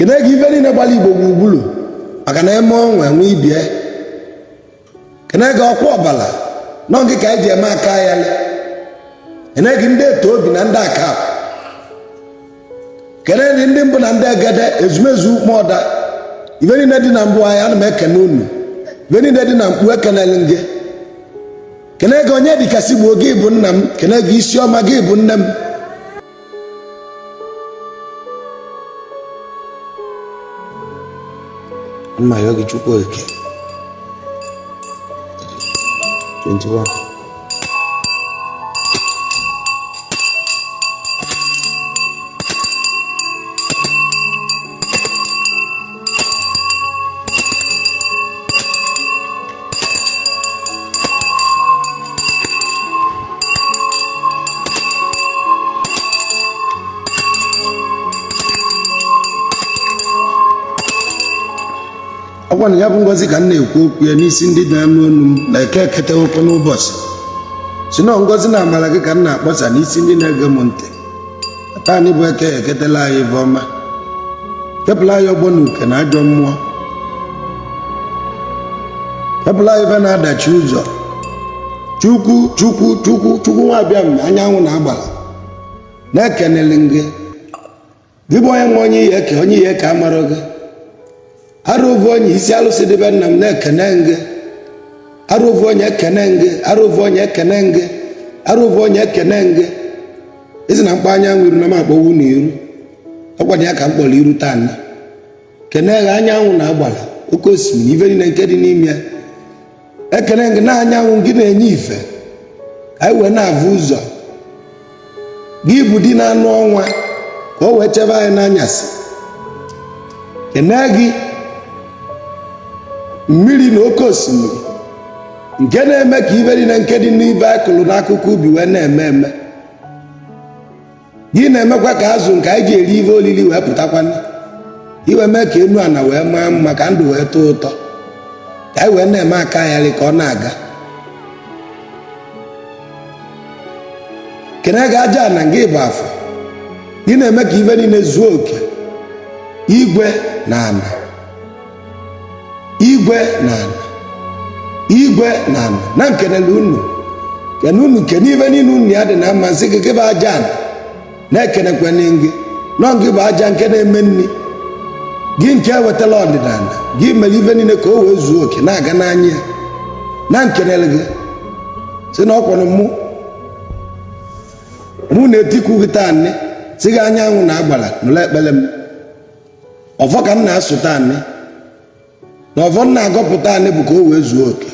Kene gị ife niile gbara Igbo gburugburu, maka na eme ọnwa enwe ibie. Kene gị ọkwa ọbala nọ gị ka anyị ji eme aka ya. Kene gị ndị eto obi na ndị aka. Kene gị ndị mbụ na ndị egede, ezumezu ụmụọda. Ife niile dị na mbụ anyị, ana m ekene unu. Ife niile dị na mkpu, ekenele gị. Kene gị onye dịkasị gbuo, gị bụ nna m. Kene gị isi ọma, gị bụ nne m. Mma yọ gị, Chukwu Okike. 21. Ọkwa na ya bụ ngọzi ka m na-ekwu okwu ya n'isi ndị na-anụ olu m na eke eketewokwa n'ụbọchị si na ngọzi na amara gị ka m na-akpọsa n'isi ndị na-ege m ntị. Taa anyị bụ eke eketela anyị ife ọma, kepụla anyị ọgbọ na uke na ajọ mmụọ, kepụla anyị ife na-adachi ụzọ. Chukwu, Chukwu, Chukwu, Chukwu nwa abịa m, anyanwụ na agbala na-ekenele gị. Gị bụ onye nwe onye ihe eke, onye ihe eke amarọ gị. Arụ ovu onye isi alụsị dịbe nna m, na-ekene gị. Arụ ovu onye, ekene gị. Arụ ovu onye, ekene gị. Arụ ovu onye, ekene gị. Ezi na mkpa anyanwụ iru na m akpọwu na iru ọkwa ya ka m kpọrọ iru taa. Nna kene gị, anyanwụ na agbala, oke osimiri, ife niile nke dị n'ime ya. Ekene gị na anyanwụ gị na-enye ife ka anyị wee na-avụ ụzọ. Gị bụ di na-anụ ọnwa ka o wee chebe anyị n'anyasị. Kene gị mmiri na oke osimiri nke na-eme ka ife niile nke dị n'ibe anyị kụrụ n'akụkụ ubi wee na-eme eme. Gị na-emekwa ka azụ nke anyị ji eri ife olili wee pụtakwana, iwe mee ka enu ana wee maa mma, ka ndụ wee tọọ ụtọ, ka anyị wee na-eme aka ya ka ọ na-aga. Kene gị aja na gị bụ afọ. Gị na-eme ka ife niile zuo oke, igwe na ana, igwe na ana, igwe na ana. Na nkenele unu, kene unu, kene ife niile unu ya dị na mma. Nsị gị, gị bụ aja ana, na-ekenekwana gị nọ. Gị bụ aja nke na-eme nri, gị nke ewetala ọdịnala, gị mere ife niile ka o wee zuo oke na-aga n'anya ya. Na nkenele gị si na ọkwanụ mụ na-etikwu gị taa nne, si gị anyanwụ na agbara, nụrụ ekpere m. Ọfọ ka m na-asụ taa nne, na ọfọ m na-agọpụta anị bụ ka o wee zuo oke.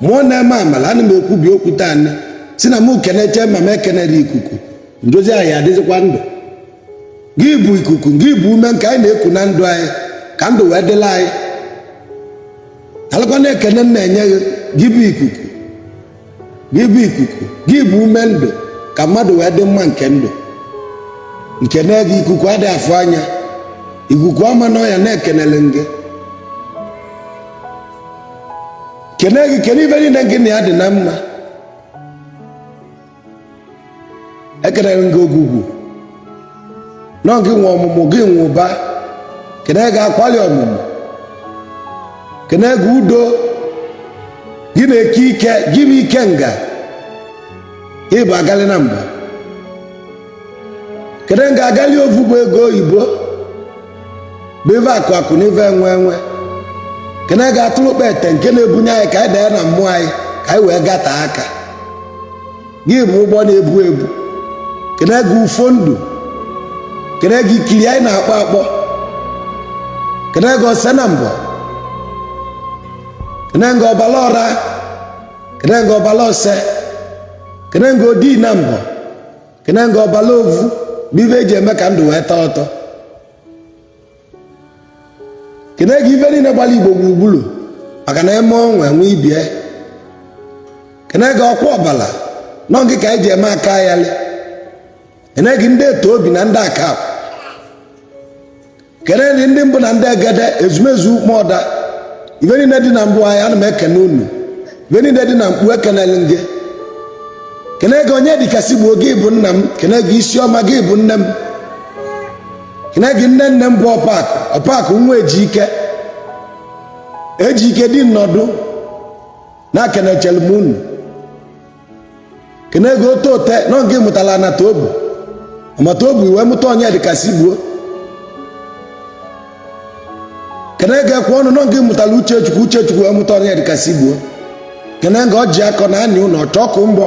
Mụọ na-eme amala, ana m ekwubi okwu taa nne, si na mụ keneche ma m ekenere ikuku ndozi anyị adịzikwa ndụ. Gị bụ ikuku, gị bụ ume nke anyị na-eku na ndụ anyị, ka ndụ wee dịla anyị. Alụkwa na-ekene m na-enye gị. Gị bụ ikuku, gị bụ ikuku, gị bụ ume ndụ ka mmadụ wee dị mma nke ndụ. Nke na-ege ikuku adịghị afụ anya, ikuku ọma n'ọya, na-ekenele gị. Kene gị, kene ife niile gị na ya dị na mma. Ekenere gị ogwugwu nọ, gị nwe ọmụmụ, gị nwe ụba. Kene gị akwali ọmụmụ. Kene gị udo, gị na-eke ike, gị bụ ike nga, gị bụ agali na mba. Kene nga agali ofu bụ ego oyibo, bụ ife akụ akụ na ife enwe enwe. Kene gị atụrụkpa ete nke na-ebunye anyị ka anyị danye na mmụọ anyị, ka anyị wee gata aka. Gị bụ ụgbọ na-ebu ebu. Kene gị ufo ndụ. Kene gị ikiri anyị na-akpọ akpọ. Kene gị ose na mbọ. Kene gị ọbala ọra. Kene gị ọbala ose. Kene gị odi na mbọ. Kene gị ọbala ovu, bụ ife eji eme ka ndụ wee tọọ ụtọ. Kene gị ife niile gbara Igbo gburugburu, maka na eme ọnwa enwe ibie. Kene gị ọkwa ọbala nọ, gị ka anyị ji eme aka ya. Kene gị ndị eto obi na ndị aka. Kene gị ndị mbụ na ndị egede, ezumezu ụmụọda. Ife niile dị na mbụ anyị, ana m ekene unu. Ife niile dị na mkpu, ekenele gị. Kene gị onye dịkasị gbuo, gị bụ nna m. Kene gị isi ọma, gị bụ nne m. Kene gị nne nne m bụ Ọpakụ, Ọpakụ nwa Ejike, Ejike dị nnọdụ na kenechelu m unu. Kene gị ote ote nọ nke mụtara anata obu amata obu wee mụta onye dịka sigbuo. Kene gị ekwe ọnụ nọ nke mụtara Uchechukwu, Uchechukwu wee mụta onye dịka sigbuo. Kene gị ọjị akọ na anị ụlọ ọchọkụ mbọ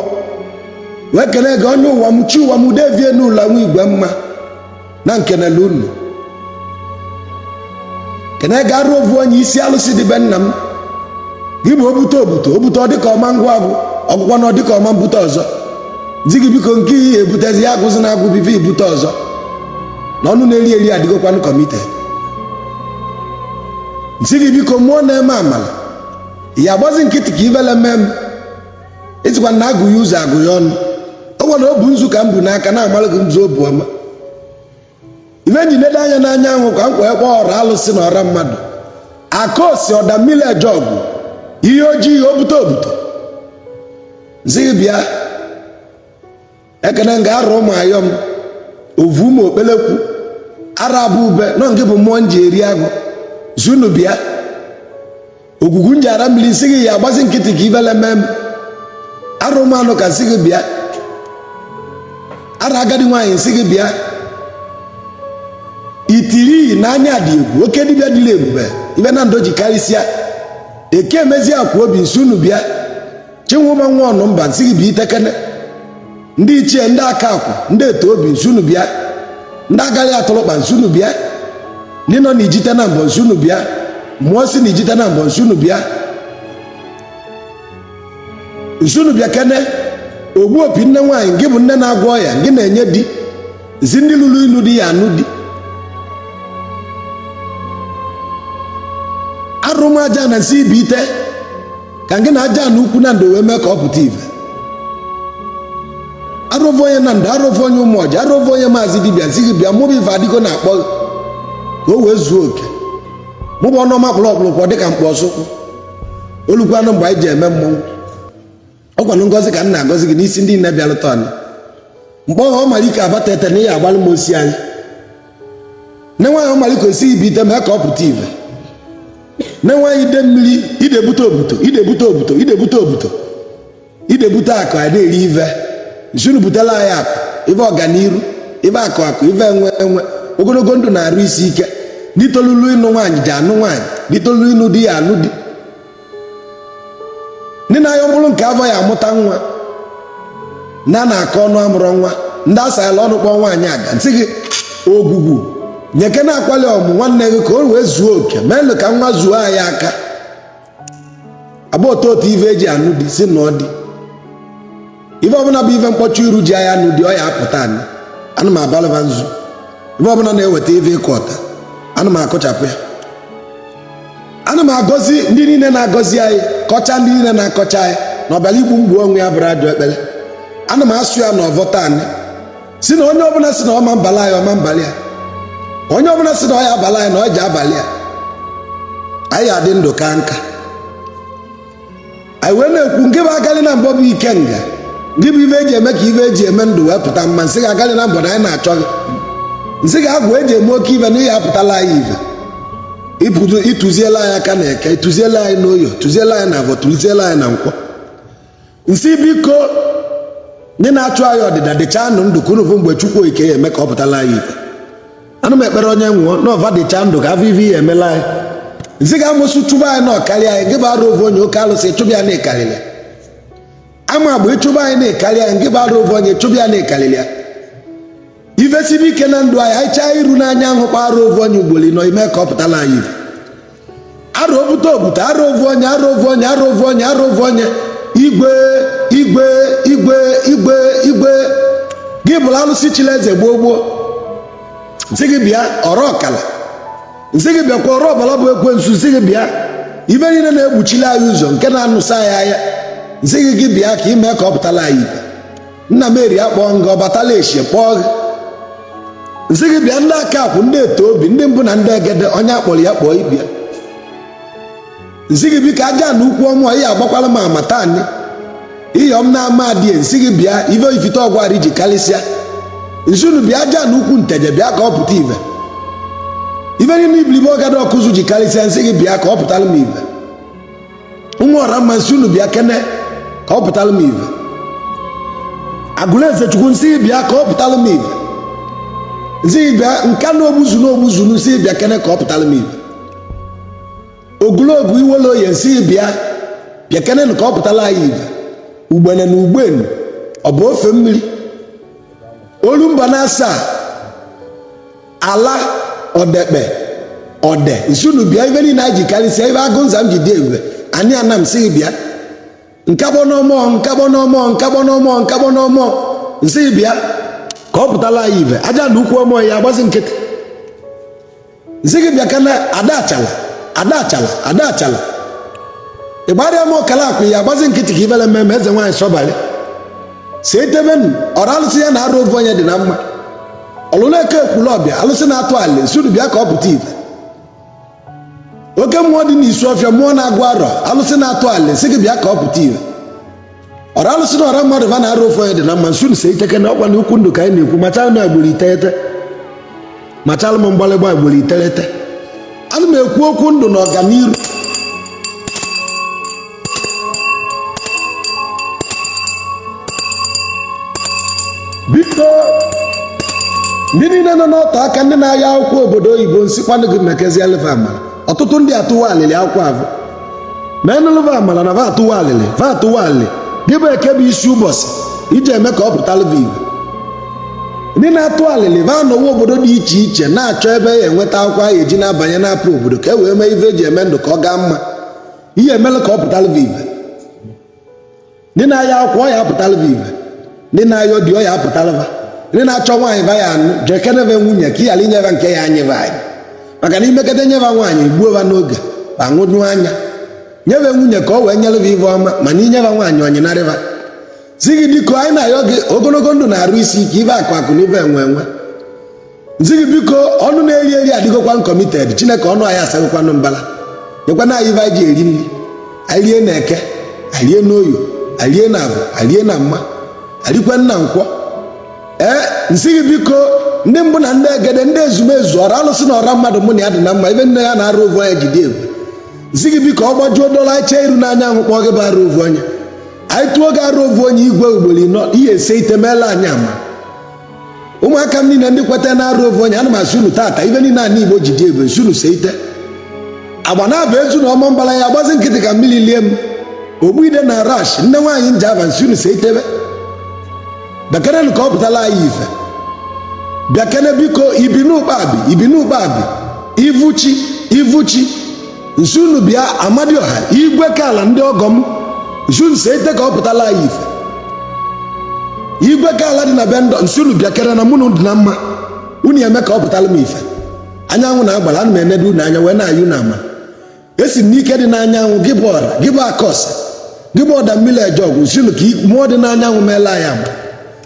wee kene gị onye ụwa m chi ụwa m devie n'ụlọ nwa igwe mma na nkenele unu. Kene gị arụ ovu onye isi alụsị dịbe nna m gị bụ obute obute obute ọ dịka ọma ngwa agwụ ọgwụkwa na ọ dịka ọma mbute ọzọ di gị biko nke ihe ebutezi ya agwụzi na agwụ bife ibute ọzọ na ọnụ na-eri eri adịgokwanụ committed. Nsị gị biko mmụọ na-eme amala ya agbazi nkịtị ka ivele mee m ịtịkwa na agụ ya ụzọ agụ ya ọnụ o nwere obu nzu ka m bu n'aka na-amalụ gị nzu obu ọma ife nji nedo anya n'anyanwụ ka m kwee kpọọ ọra alụsị na ọra mmadụ aka osi ọda mmiri eje ọgwụ ihe ojii obute obute nsị gị bịa. Ekene nga arụ ụmụ ayọm ovu ụmụ okpelekwu ara abụ ube nọ nke bụ mmụọ nji eri agụ zunu bịa. Ogwugwu nji ara mmiri nsị gị ya agbazi nkịtị ka ivele mee m arụ ụmụ anụ ka nsị gị bịa. Ara agadi nwaanyị nsị gị bịa. Itiri na anya dị egwu oke dibịa dịrị ebube ibe na ndo ji karịsịa eke emezi akwa obi nsị unu bịa. Chinwụba nwa ọnụ mba nsị gị bịa itekene ndị ichie ndị aka akwụ ndị eto obi nsị unu bịa. Ndị agaghị atụrụkpa nsị unu bịa. Ndị nọ n'ijite na mbọ nsị unu bịa. Mmụọ si n'ijite na mbọ nsị unu bịa. Nsị unu bịa kene ogbu opi nne nwaanyị gị bụ nne na-agwọ ọya gị na-enye di zi ndị lụrụ ilu di ya anụ di. Arụmaja na nsị ibe ite ka gị na aja na ukwu na ndo wee mee ka ọ pụta ife. Arụvụ onye na ndo arụvụ onye ụmụ ọja arụvụ onye maazị dibịa nsị gị bịa mụbụ ife adịgo na-akpọ gị ka o wee zuo oke mụbụ ọnụọma kpụrụ ọkpụrụkwọ dịka mkpọ ọsụkwụ olukwanụ mgbe anyị ji eme mmọnwụ ọkwanụ ngọzi ka m na-agọzi gị n'isi ndị nne bịalụta anyị mkpọ ọ mara ike abata ete na ihe agbalụ m osi anyị nne nwaanyị ọ mara ike osi ibe ite mee ka ọ pụta ife nne nwaanyị ide mmiri idebute obuto idebute obuto idebute obuto idebute akụ anyị na-eri ive nsunu butela anyị akụ ive ọganiru ive akụ akụ ive enwe enwe ogologo ndụ na-arụ isi ike ndị tolulu ịnụ nwaanyị ji anụ nwaanyị ndị tolulu ịnụ di ya anụ di ndị na-ayọ mkpụrụ nke afọ ya amụta nwa ndị a na-akọ ọnụ amụrụ nwa ndị asayala ọnụ kpọọ nwaanyị aga nsị gị ogwugwu nyeke na-akwali ọmụ nwanne gị ka o wee zuo oke meenụ ka nwa zuo anyị aka agba otu otu ife eji anụ di si nụọ di ife ọbụla bụ ife mkpọchi iru ji anya anụ di ọ ya apụta anyị anụ m abalịba nzu ife ọbụla na-eweta ife ịkụ ọta anụ m akụchapụ ya ana m agọzi ndị niile na-agọzi anyị kọcha ndị niile na-akọcha anyị na ọbara igbu mgbu onwe ya bụrụ ajọ ekpere ana m asụ ya na ọvọta anyị si na onye ọbụla si na ọma mbala anyị ọma mbali ya onye ọbụla si na ọ ya abalị anyị na ọ ji abalị ya anyị adị ndụ ka nka anyị wee na-ekwu nke bụ agalị na mbọ bụ ike nga gị bụ ife eji eme ka ife eji eme ndụ wee pụta mma nsị gị agalị na mbọ na anyị na-achọ gị nsị gị agwụ eji eme oke ife na ihe apụtala anyị ife ịtụziela anyị aka na eke ịtụziela anyị n'oyo tụziela anyị na avọ tụziela anyị na nkwọ nsị biko ndị na-achụ anyị ọdịda dịchaa nụ ndụ ka unu fụ mgbe Chukwu okike ya eme ka ọ pụtala anyị ife ana m ekpere onye nwụọ na ọva dịchaa ndụ ka afọ ife ya emela anyị nsị ga amụsụ chụba anyị na ọkarị anyị gị bụ arụ ovu onye oke alụsị chụba ya na ịkarịrị ya ama agba ịchụba anyị na ịkarị anyị gị bụ arụ ovu onye chụba ya na ịkarịrị ya ifesibe ike na ndụ anyị anyị chaa iru n'anya ahụ kpa arụ ovu onye ugboro ịnọ ime ka ọ pụtala anyị ife arụ obute obute arụ ovu onye arụ ovu onye arụ ovu onye arụ ovu onye igwe igwe igwe igwe igwe gị bụrụ alụsị chila eze gboo gboo nsị gị bịa ọrụ ọkala nsị gị bịakwa ọrụ ọbala bụ ekwensu nsị gị bịa ife niile na-egbuchili anyị ụzọ nke na-anụsa anyị anya nsị gị gị bịa ka ime ka ọ pụtala anyị ife nna m eri akpọọ nga ọ batala eshie kpọọ gị nsị gị bịa ndị aka akwụ ndị eto obi ndị mbụ na ndị egede onye akpọrọ ya kpọọ ibia nsị gị biko aja na ukwu ọmụọ ihe agbakwala m ama taa anyị iyom na-ama adịghị nsị gị bịa ife ifite ọgwarị ji karịsịa nsị unu bịa aja na ukwu nteje bịa ka ọ pụta ife Ife niile ibilibe ọgada ọkụzụ ji karịsịa, nsị gị bịa ka ọ pụtara m ive. Ụmụ ọra mma, nsị unu bịa kene ka ọ pụtara m ive. Agụleze Chukwu, nsị gị bịa ka ọ pụtara m ive. Nsị gị bịa nka na ogbuzu na ogbuzu, nsị gị bịa kene ka ọ pụtara m ive. Ogologo iwere oye, nsị gị bịa, bịa kene ka ọ pụtara anyị ive. Ugbene na ugbenu, ọ bụ ofe mmiri olu mba na asaa ala ọdekpe ọde, nsị unu bịa. Ife niile anyị ji karịsịa, ife agụ nza m ji dị ebube anyị ana m sị gị bịa. Nkabọ n'ọmụọ, nkabọ n'ọmụọ, nkabọ n'ọmụọ, nkabọ n'ọmụọ, nsị gị bịa ka ọ pụtara anyị ive. Aja na ukwu ọmụọ ya agbazi nkịtị. Nsị gị bịa kana ada achala, ada achala, ada achala, ịgbarịa m ọkala akwụ ya agbazi nkịtị ka ibele mmemme. Eze nwaanyị sọbalị si etebenu ọrụ alụsị ya na arụ ovu onye dị na mma. Ọlụlụ eke ekwulu ọbịa, alụsị na-atụ alị, nsị unu bịa ka ọ pụta ive. Oke mmụọ dị n'isi ọfịa, mmụọ na-agụ arọ, alụsị na-atụ alị, nsị gị bịa ka ọ pụta ive. Ọra alụsị na ọra mmadụ va na-arụ ofu onye dị na mma, nsị unu see iteke na ọkwa na ukwu ndụ ka anyị na-ekwu. Machalụ m egburu iteghete, machalụ m mgbalịgba egburu iteghete. Ana m ekwu okwu ndụ na ọganiru. Biko, ndị niile nọ n'ọtọ aka, ndị na-agha akwụkwọ obodo oyibo, nsikwanụ gị mekezialụva amara. Ọtụtụ ndị atụwa alịlị akwụkwọ avụ ma enụlụva amara na va atụwa alịlị, va atụwa alịlị. Gị bụ eke bụ isi ụbọchị iji eme ka ọ pụtalụva ibe. Ndị na-atụ alịlị va anọwa obodo dị iche iche na-achọ ebe ya enweta akwụkwọ a eji na-abanye na-apụ obodo ka e wee mee ife eji eme ndụ ka ọ gaa mma. Ihe emela ka ọ pụtalụva ibe. Ndị na-aya akwụkwọ, ọ ya apụtalụva ibe. Ndị na-ayọ di, ọ ya apụtalụva. Ndị na-achọ nwaanyị va ya anụ, jekeneve nwunye ka ị ghara inyeva nke ya anyịva anyị, maka na imekọta nyeva nwaanyị gbuo va n'oge ma ṅụnyụ anya. Nyeve nwunye ka ọ wee nyelụva ive ọma, mana inyeva nwaanyị onyinarịva zi gị. Biko, anyị na-ayọ gị ogologo ndụ na-arụ isi ike, ive akụ akụ na ive enwe enwe. Nzi gị biko, ọnụ na-eri eri adịgokwa committed. Chineke, ọnụ anyị asaghịkwanụ mbala, nyekwana anyị ive anyị ji eri nri. Anyị rie na eke, anyị rie n'oyo, anyị rie na avụ, anyị rie na mma, arikwe nna nkwọ. Ee, nsị gị biko, ndị mbụ na ndị egede, ndị ezumezu, ọra alụsị na ọra mmadụ mụ na ya dị na mma, ebe nne ya na-arụ ovu onye jide egwu, nsị gị biko, ọ gbajuo dọla anyị chee iru n'anyanwụ, kpọọ gị bụ arụ ovu onye. Anyị tụọ gị arụ ovu onye igwe ugboro ịnọ, ihe ese ite meela anyị ama. Ụmụaka m niile ndị kweta na-arụ ovu onye, ana m asị unu tata, ibe niile ana Igbo ji dị ebube, nsị unu see ite agba na-abụ ezu na ọma mbala ya agbazi nkịtị ka mmiri lie m. Ogbuide na rash nne nwaanyị njava, nsị unu see itebe bịakenenụ ka ọ pụtala anyị ife. Bịakene biko, ibi n'ụkpabi, ibi n'ụkpabi, ivuchi ivuchi, nsị unu bịa. Amadioha, igwe ka ala, ndị ọgọ m, nsị unu see ite ka ọ pụtala anyị ife. Igwe ka ala dị na be ndọ, nsị unu bịakere na mụ na dị na mma, unu eme ka ọ pụtala m ife. Anyanwụ na-agbara, ana m enedo unu anya wee na-ayụ unu ama. Esi m n'ike dị n'anyanwụ, gị bụ ọra, gị bụ akọsa, gị bụ ọda mmiri eje ọgwụ, nsị unu ka mmụọ dị n'anyanwụ meela anyị ama.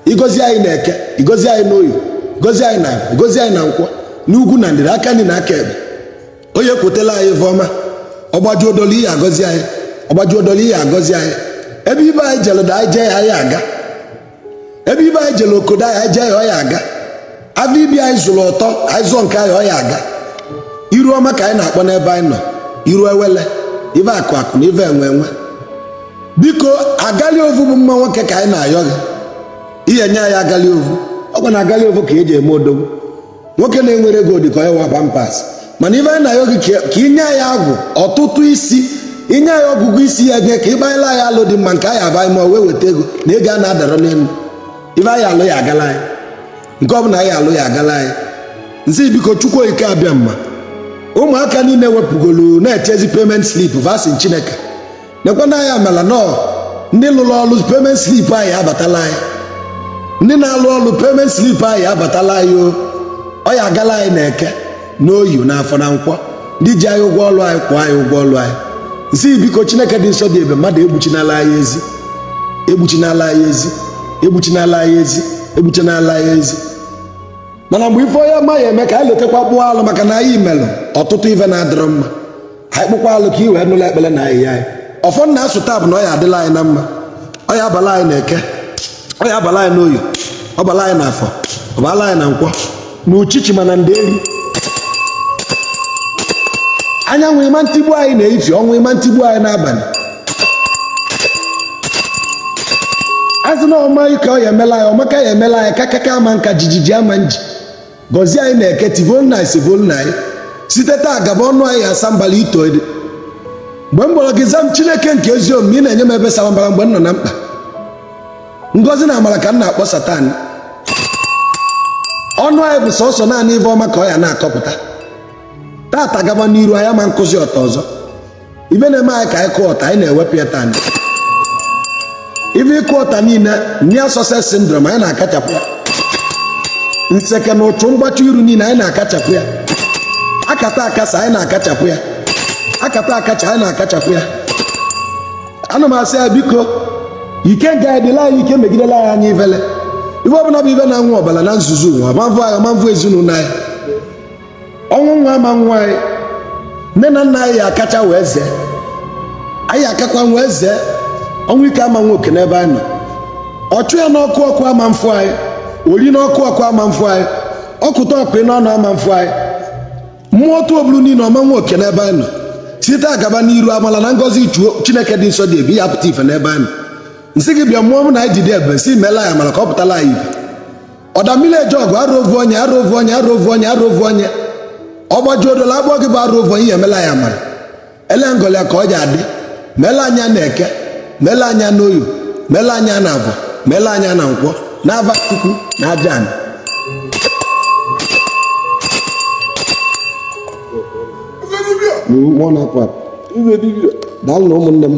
Igozi anyị na eke, igozi anyị n'oyi, igozi anyị na igozi anyị na nkwọ, n'ugwu na ndịda, aka nri na aka ekpe. Onye kwetela anyị ife ọma, ọgbajuo dọla ihe agọzi anyị, ọgbajuo dọla ihe agọzi anyị. Ebe ibe anyị jere da, anyị jee ya, anyị aga. Ebe ibe anyị jere okodo anyị, anyị jee ya, ọ ya aga. Avọ ibi anyị zụrụ ọtọ, anyị zụọ nke anyị, ọ ya aga. Iru ọma ka anyị na-akpọ n'ebe anyị nọ, iru ewele, ife akụ akụ na ife enwe enwe. Biko, agali ovu bụ mma nwoke ka anyị na-ayọ gị ihe nye anyị agali ovu. Ọkwa na agali ovu ka eji eme odogwu. Nwoke na-enwere ego dị ka onye wa Pampers, mana ife anyị na-ayọ gị ka inye anyị agwụ ọtụtụ isi, inye anyị ọgụgụ isi ya nye ka ịgbanyela anyị alụ dị mma nke anyị aba ime wee weta ego na ego a na-adara n'elu. Ife anyị alụ ya agala anyị, nke ọbụla anyị alụ ya agala anyị. Nzi biko, Chukwu Okike abịa mma, ụmụaka niile wepụgolu na-echezi payment slip vasin. Chineke nekwana anyị amala nọọ. Ndị lụrụ ọrụ, payment slip anyị abatala anyị. Ndị na-alụ ọrụ, payment slip anyị abatala anyị. O ọ ya agala anyị na eke, n'oyi, na afọ, na nkwọ. Ndị ji anyị ụgwọ ọrụ anyị, kwụọ anyị ụgwọ ọrụ anyị. Nsi biko, Chineke dị nsọ dị ebe, mmadụ egbuchinala anyị ezi, egbuchinala anyị ezi, egbuchinala anyị ezi, egbuchinala anyị ezi. Mana mgbe ife onye ọma ya eme ka anyị letakwa kpụọ alụ, maka na anyị melụ ọtụtụ ife na-adịrọ mma, anyị kpụkwa alụ ka i wee nụla ekpere na ahịhịa anyị. Ọfọ nna asụ taa bụ na ọ ya adịla anyị na mma, ọ ya abala anyị na eke, ọ ya abala anyị n'oyo, ọ bala anyị na afọ, ọ bala anyị na nkwọ, na uchichi, mana nderi. Anyanwụ ịma ntigbu anyị na-efi, ọnwa ịma ntigbu anyị n'abalị. Azụ na ọma ike ọ ya emela anyị, ọmaka ya emela anyị, kakaka ama nka, jijiji ama nji. Gọzie anyị na Eke, tivolu na isivolu na anyị. Site taa gaba, ọnụ anyị asa mbala ito ede. Mgbe m gbọrọ gị, zam. Chineke nke ezi omume, ị na-enye m ebe sara mbara mgbe m nọ na mkpa. Ngọzi na amara ka m na-akpọ Satan. Ọnụ anyị bụ sọsọ naanị ife ọma ka ọ ya na-akọpụta. Tata gaba n'iru, anyị ama nkụzi ọta ọzọ. Ife na-eme anyị ka anyị kụọ ọta, anyị na-ewepụ ya taa. Ife ịkụ ọta niile, near success syndrome, anyị na-akachapụ ya. Nseke na ụchụ mgbachu iru niile, anyị na-akachapụ ya. Akata akasa, anyị na-akachapụ ya. Akata akacha, anyị na-akachapụ ya. Ana m asị ya, biko, ike nke anyị dịla anyị ike, megidela anyị anya ivele. Ife ọbụla bụ ife na-anwụ ọbara na nzuzo ụwa, ma mvụ agha, ma mvụ ezinụlọ anyị. Ọnwụ nwa ama nwa anyị. Nne na nna anyị ya akacha wee zee, anyị akakwa wee zee. Ọnwụ ike ama nwoke n'ebe anyị nọ. Ọchụ ya n'ọkụ ọkụ ama mfụ anyị, ori n'ọkụ ọkụ ama mfụ anyị, ọkụta ọkụ n'ọnụ ama mfụ anyị. Mmụọ tụ obulu niile ọma nwoke n'ebe anyị nọ. Site agaba n'iru, amala na ngọzi chuo Chineke dị nsọ dị ebi ya pụta ife n'ebe anyị nọ. Nsị gị bịa, mmụọ m na anyị jide ebe nsị meela ya amala ka ọ pụtala anyị ife. Ọda mmiri eje ọgụ, arụ ovu onye, arụ ovu onye, arụ ovu onye, arụ ovu onye. Ọgbajuo odola agbọ gị bụ arụ ovu onye, ya emela ya amara. Ele ngọli ka ọ ji adị. Meela anya na Eke, meela anya na Oyo, meela anya na Avọ, meela anya na Nkwọ, na ava Chukwu na aja anị. Mmụọ na-apụ apụ. Daalụ na ụmụnne m.